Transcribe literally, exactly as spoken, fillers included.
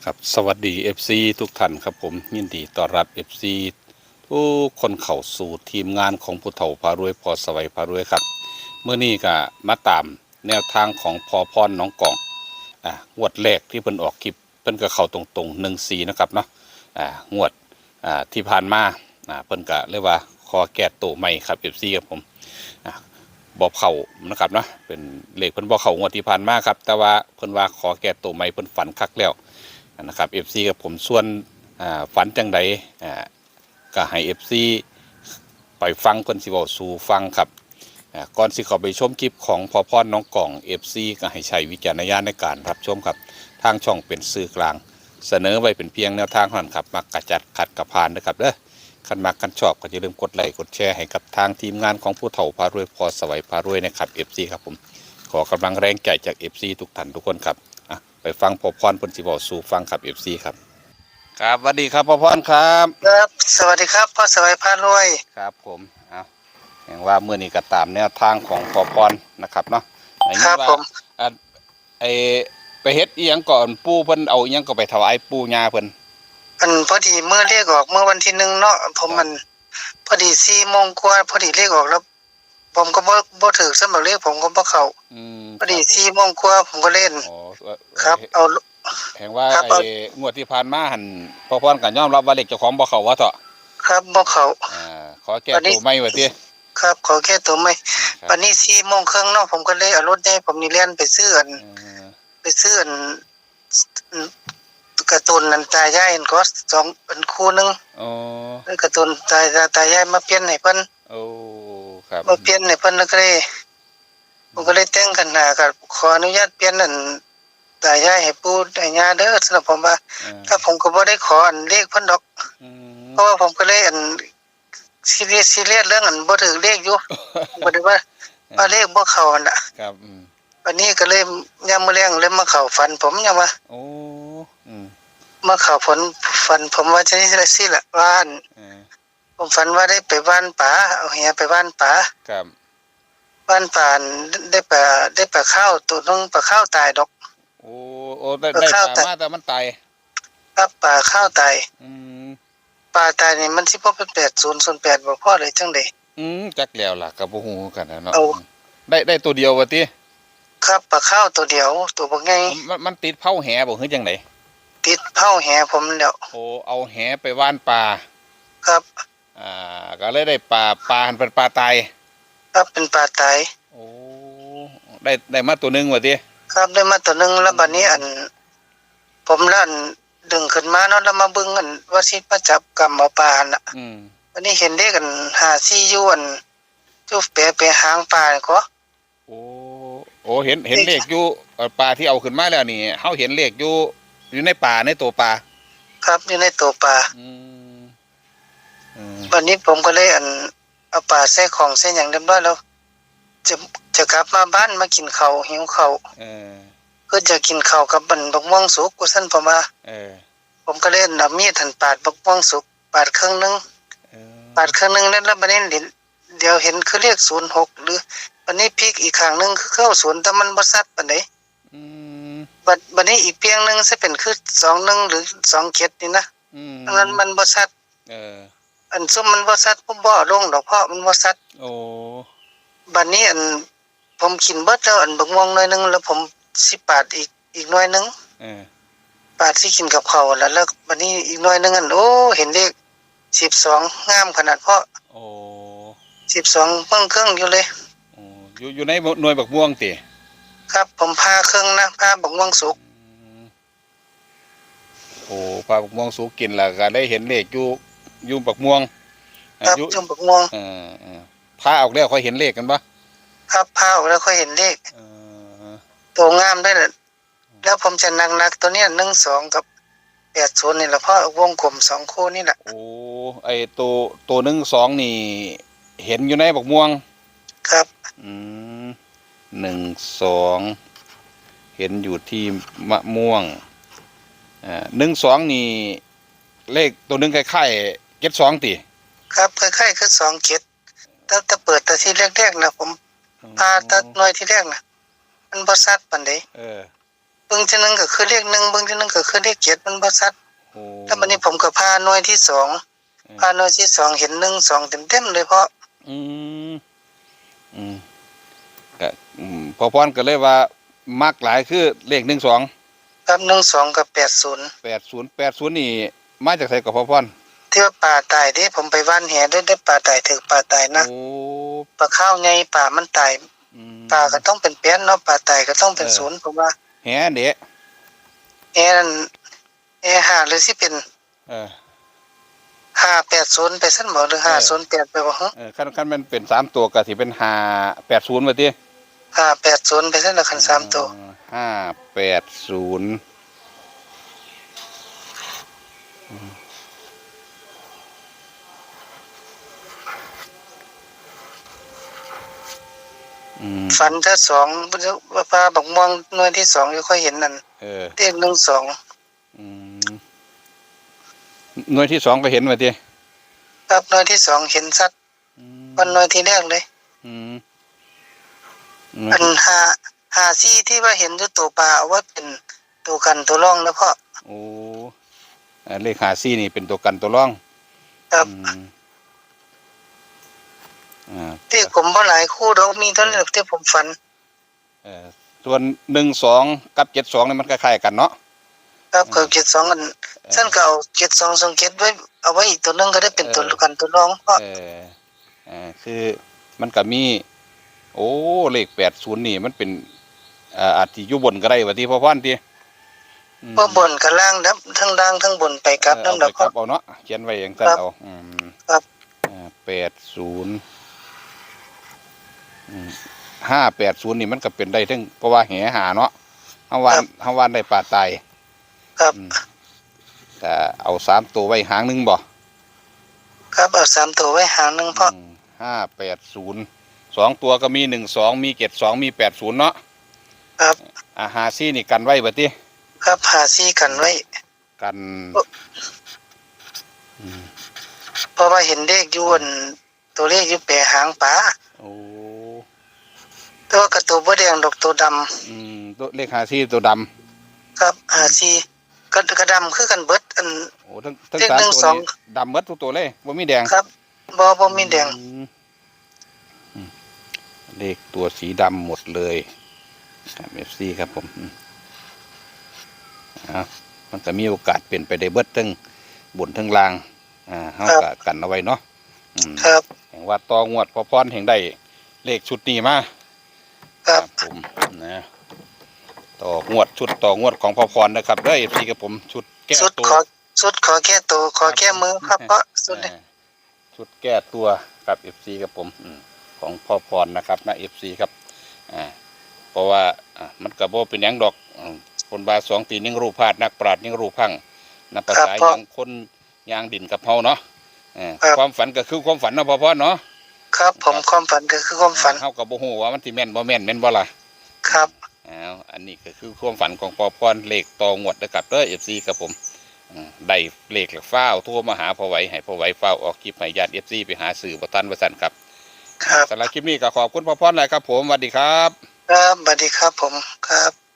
ครับ สวัสดี เอฟซี ทุกท่านครับผม ยินดีต้อนรับ เอฟซี ทุกคนเข้าสู่ทีมงานของผู้เฒ่าพารวย พ่อสวัยพารวยครับ มื้อนี้ก็มาตามแนวทางของพ่อพรหนองกอง อ่า งวดแรกที่เพิ่นออกคลิป เพิ่นก็เข้าตรงๆ หนึ่งสี่ นะครับเนาะ อ่า งวด อ่า ที่ผ่านมา อ่า เพิ่นก็เลยว่าขอแก้ตัวใหม่ครับ เอฟซี ครับผม อ่า บ่เข้านะครับเนาะ เป็นเลขเพิ่นบ่เข้างวดที่ผ่านมาครับ แต่ว่าเพิ่นว่าขอแก้ตัวใหม่ เพิ่นฝันคักแล้วนะครับ เอฟซี ครับผม ส่วน อ่า ฝันจังใด อ่า ก็ให้ เอฟซี ไปฟังเพิ่นสิเว้าสู่ฟังครับ อ่า ก่อนสิเข้าไปชมคลิปของพ่อพรหนองกอง เอฟซี ก็ให้ใช้วิจารณญาณในการรับชมครับ ทางช่องเป็นสื่อกลาง เสนอไว้เป็นเพียงแนวทางเท่านั้นครับ มักกะจัด ขัดกะผ่านนะครับเด้อ คันมักคันชอบก็อย่าลืมกดไลค์กดแชร์ให้กับทางทีมงานของผู้เฒ่าพารวย พ่อสวัยพารวยนะครับ เอฟซี ครับผม ขอกำลังแรงใจจาก เอฟซี ทุกท่านทุกคนครับ อ่ะ ไปฟังพ่อพรเพิ่นสิเว้าสู่ฟังครับ เอฟซี ครับ ครับ สวัสดีครับพ่อพรครับ ครับ สวัสดีครับ พ่อสวัยพารวย ครับผม เอา แห่งว่ามื้อนี้ก็ตามแนวทางของพ่อพรนะครับเนาะ ได้ยินว่า ครับผม อ่ะ ไอ้ ไปเฮ็ดอีหยังก่อน ปู่เพิ่นเอาอีหยังก็ไปถวายปู่ย่าเพิ่น อันพอดีมื้อเลขออกมื้อวันที่หนึ่งเนาะ ผม ครับ มัน พอดีสี่โมงกว่า พอดีเลขออกแล้ว ผมก็บ่ บ่ถืกสำหรับเลข ผมก็บ่เข้า อืม พอดี ครับผม สี่โมงกว่า ผมก็เล่น อ๋อ เอ่อ ครับ เอ่อ เอา แห่งว่า ครับ เอา ไอ้งวดที่ผ่านมาหั่น พ่อพรก็ยอมรับว่าเลขเจ้าของบ่เข้าว่าเถาะ ครับ บ่เข้า อ่า ขอแก้ บัดนี้ ตัวใหม่ว่าติ ครับ ขอแก้ตัวใหม่ ครับ บัดนี้สี่โมงครึ่งเนาะ ผมก็เลยเอารถใหญ่ผมนี่แล่นไปซื้ออัน เออ ไปซื้ออัน อืม การ์ตูนนั่นตายายอันก็สองอันคู่หนึ่ง อ๋อ เออ การ์ตูนตาย ตายายมาเปลี่ยนให้เพิ่น โอ้ ครับ มาเปลี่ยนให้เพิ่นแล้วก็เลย ผมก็เลยแต่งขันหากับขออนุญาตเปลี่ยนอันตายายให้ปู่ให้ย่าเด้อ สำหรับผมว่า เออ ถ้าผมก็บ่ได้ขออันเลขเพิ่นดอก อืม เพราะว่าผมก็เลยอัน ซีเรียส ซีเรียสเรื่องอันบ่ถืกเลขอยู่ ผมก็เลยว่า เออ ว่าเลขบ่เข้าหั่นน่ะ ครับ อืม บัดนี้ก็เลยยามมื้อแลงเลยมาเข้าฝันผมยังว่า โอ้ อืม มาเข้าฝัน ฝันผมว่าจังซี่ล่ะ ว่าอัน เออ ผมฝันว่าได้ไปหว่านปลา เอาแหไปหว่านปลา ครับ หว่านปลา ได้ปลา ได้ปลาขาวตัวหนึ่ง ปลาขาวตายดอก โอ้ โอ้ ได้ ปลาขาว ได้ปลา ตาย มาแต่มันตาย ครับ ปลาขาวตาย อืม ปลาตายนี่มันสิบ่เป็นแปดศูนย์ศูนย์แปดบ่ พ่อ หรือจั่งใด อืม จักแล้วล่ะ ก็บ่ฮู้คือกันน่ะเนาะ เอา อืม ได้ ได้ตัวเดียวว่าติ ครับ ปลาขาวตัวเดียว ตัวบักใหญ่ มัน มันติดเผาแหบ่ คือจั่งใด ติดเผาแหผมแล้ว โอ้ เอาแหไปหว่านปลา ครับ อ่า ก็เลยได้ปลา ปลาหั้นเป็นปลาตาย ครับ เป็นปลาตาย โอ้ ได้ ได้มาตัวหนึ่งว่าติ ครับ ได้มาตัวหนึ่ง แล้วบัดนี้อัน ผมละอันดึงขึ้นมาเนาะ แล้วมาเบิ่งอันว่าสิมาจับกำเอาปลาหั่นน่ะ อืม บัดนี้เห็นเลขอันห้าสี่อยู่อัน อยู่แปะ แปะหางปลานี่ก็ โอ้ โอ้ เห็น เห็นเลขอยู่ เอ่อ ปลาที่เอาขึ้นมาแล้วนี่ เฮาเห็นเลขอยู่ อยู่ในปลา ในตัวปลา ครับ อยู่ในตัวปลา อืม อืม บัดนี้ผมก็เลยอัน เอาปลาใส่ของใส่หยังเรียบร้อยแล้ว จะ จะกลับมาบ้านมากินข้าว หิวข้าว เออ ก็จะกินข้าวกับอันบักม่วงสุก ว่าซั่นผมว่า เออ ผมก็เลยเอามีดหั่นปาดบักม่วงสุก ปาดครึ่งหนึ่ง เออ ปาดครึ่งหนึ่งแล้ว แล้วบัดนี้เห็น เดี๋ยวเห็นคือเลขศูนย์หก หรือ บัดนี้พลิกอีกข้างหนึ่งคือเก้าศูนย์ แต่มันบ่ชัดปานใด อืม บัด บัดนี้อีกเปียงหนึ่งสิเป็นคือสองหนึ่ง หรือสองเจ็ดนี่นะ อืม อันนั้นมันบ่ชัด เออ อันซุมมันบ่ชัด ผมบ่เอาลงดอก เพราะมันบ่ชัด โอ้ บัดนี้อัน ผมกินเบิดแล้ว อันบักม่วงหน่วยหนึ่ง แล้วผมสิปาดอีก อีกหน่วยหนึ่ง เออ ปาดสิกินกับข้าวแล้ว แล้วบัดนี้อีกหน่วยหนึ่งอัน โอ้ เห็นเลขสิบสอง งามขนาด พ่อ โอ้ สิบสอง เบิ่งเครื่องอยู่เลย โอ้ อยู่ อยู่ในหน่วยบักม่วงติ ครับ ผมผ่าเครื่องนะ ผ่าบักม่วงสุก อืม โอ้ ผ่าบักม่วงสุกกินแล้วก็ได้เห็นเลขอยู่ อยู่บักม่วง ครับ อยู่ อยู่บักม่วง เออ เออ ผ่าออกแล้วค่อยเห็นเลขกันปะ ครับ ผ่าออกแล้วค่อยเห็นเลข เออ ตัวงามด้วยน่ะ แล้วผมจะหนักๆตัวเนี้ย หนึ่งสอง กับ แปดศูนย์ นี่แหละ พ่อ วงกลมสองคู่นี่แหละ โอ้ ไอ้ตัว ตัว หนึ่งสอง นี่ เห็นอยู่ในบักม่วง ครับ อืม หนึ่งสอง เห็นอยู่ที่มะม่วง อ่า หนึ่งสอง นี่ เลขตัวหนึ่งคล้ายๆ เจ็ดสอง ติ ครับ คล้ายๆ คือ สองเจ็ด แต่ แต่เปิดแต่ที่แรกๆนะ ผม อ๋อ ผ่าตัดหน่วยที่แรกนะ มันบ่ชัดปานใด เออ เบิ่งเทื่อหนึ่งก็คือเลขหนึ่ง เบิ่งเทื่อหนึ่งก็คือเลขเจ็ด มันบ่ชัด โอ้ แล้วบัดนี้ผมก็ผ่าหน่วยที่สอง เออ ผ่าหน่วยที่สองเห็นหนึ่งสองเต็มๆเลยพ่อ อืม อืม ก็ อืม พ่อพรก็เลยว่ามักหลายคือเลขหนึ่งสอง ครับ หนึ่งสอง กับ แปดศูนย์ แปดศูนย์ แปดศูนย์ นี่มาจากไสก็พ่อพร ที่ว่าปลาตายเด้ ผมไปหว่านแหได้ ได้ปลาตาย ถืกปลาตายนะ โอ้ ปลาขาวใหญ่ ปลามันตาย อืม ปลาก็ต้องเป็นแปดเนาะ ปลาตายก็ต้องเป็น เออ ศูนย์ ผมว่า แหเด้ แหนั่น แหห้า หรือสิเป็น เออ ห้าแปดศูนย์ ไปซั่นบ่ หรือ เออ ห้าศูนย์แปด ไปบ่ฮะ เออ คัน คันมันเป็นสามตัวก็สิเป็นห้าแปดศูนย์ว่าติ ห้าแปดศูนย์ ไปซั่นละ คันสามตัว เออ ห้าแปดศูนย์ อืม อืม ฝันเทื่อสอง ว่าปลาบักม่วงหน่วยที่สองอยู่ ค่อยเห็นนั่น เออ เลขหนึ่งสอง อืม หน่วยที่สองก็เห็นว่าติ ครับ หน่วยที่สองเห็นชัด อืม กว่าหน่วยที่แรกเลย อืม หน่วย อัน ที่ ห้า ห้าสี่ ที่ว่าเห็นอยู่ตัวปลา เอาไว้เป็นตัวกันตัวรองนะพ่อ โอ้ อ่า เลขห้าสี่ นี่เป็นตัวกันตัวรอง ครับ อืม อ่า เลขผมบ่หลายคู่ดอก มีเท่านั้น เออ ที่ผมฝัน เออ ส่วนหนึ่งสองกับเจ็ดสองนี่มันคล้ายๆกันเนาะ ครับ อืม เก้าเจ็ดสอง อัน เออ ซั่นก็เอาเจ็ดสองสองเจ็ดไว้ เอาไว้อีกตัวหนึ่งก็ได้เป็นตัว เออ กันตัวรองพ่อ เออ เออ คือมันก็มี โอ้ เลขแปดศูนย์นี่มันเป็น เอ่อ อาจสิอยู่บนก็ได้ว่าติพ่อพรติ อืม บ่บนก็ล่างนะ ทั้งล่างทั้งบนไปกลับ เออ นำ เอาไปกลับเอาเนาะ เขียนไว้จั่งซั่น ครับ เอา อืม ครับ อ่า แปดศูนย์ อืม ห้าแปดศูนย์ นี่มันก็เป็นได้เทิง เพราะว่าแหห้าเนาะ เฮาหว่าน ครับ เฮาหว่านได้ปลาตาย ครับ อืม ก็เอาสามตัวไว้หางหนึ่งบ่ ครับ เอาสามตัวไว้หางหนึ่งพ่อ อืม ห้าแปดศูนย์ สองตัวก็มี หนึ่งสอง มี เจ็ดสอง มี แปดศูนย์ เนาะ ครับ อ่า ห้าสี่ นี่กันไว้บ่ติ ครับ ห้าสี่ กันไว้ กัน โอ้ อืม เพราะว่าเห็นเลขอยู่ อืม อัน ตัวเลขอยู่แปหางปลา โอ้ แต่ว่าก็ตัวบ่แดงดอก ตัวดำ อืม ตัวเลขห้าสี่ตัวดำ ครับ อืม ห้าสี่ ก็ ก็ดำคือกันเบิด อัน โอ้ ทั้ง ทั้ง เลข สาม หนึ่ง ตัว สอง นี่ดำเบิดทุกตัวเลย บ่มีแดง ครับ บ่ บ่มีแดง อืม อืม เลขตัวสีดำหมดเลยครับ เอฟซี ครับผม อืม อ่า มันก็มีโอกาสเป็นไปได้เบิดทั้งบนทั้งล่าง อ่า เฮา ครับ ก็กันเอาไว้เนาะ อืม ครับ แห่งว่าต่องวดพ่อพรแห่งได้เลขชุดนี้มา ครับ ครับผม นะ ต่องวด ชุดต่องวดของพ่อพรนะครับเด้อ เอฟซี ครับผม ชุดแก้ ชุด ตัว ขอ ชุดขอแก้ตัว ขอแก้มือครับ ครับผม เพราะชุดนี้ อ่า ชุดแก้ตัวครับ เอฟซี ครับผม อืม ของพ่อพรนะครับนะ เอฟซี ครับ อ่า เพราะว่า อ่า มันก็บ่เป็นหยังดอก อืม คนว่าสองตีนยังรู้พลาด นักปราชญ์ยังรู้พลั้ง นับภาษา ครับ ยังคนย่างดินกับเฮาเนาะ เออ ครับ ความฝันก็คือความฝันเนาะพ่อพรเนาะ ครับผม ครับ ความฝันก็คือความฝัน อ่า เฮาก็บ่ฮู้ว่ามันสิแม่นบ่แม่น แม่นบ่ล่ะ ครับ อ้าว อันนี้ก็คือความฝันของพ่อพร เลขต่องวดนะครับเด้อ เอฟซี ครับผม อืม ได้เลขแล้วฟ้าวโทรมาหาพ่อไหว ให้พ่อไหวฟ้าวออกคลิปให้ญาติ เอฟซี ไปหาซื้อบ่ทันว่าซั่นครับ ครับ สำหรับคลิปนี้ก็ขอบคุณพ่อพรหลายครับผม สวัสดีครับ ครับ สวัสดีครับผม ครับ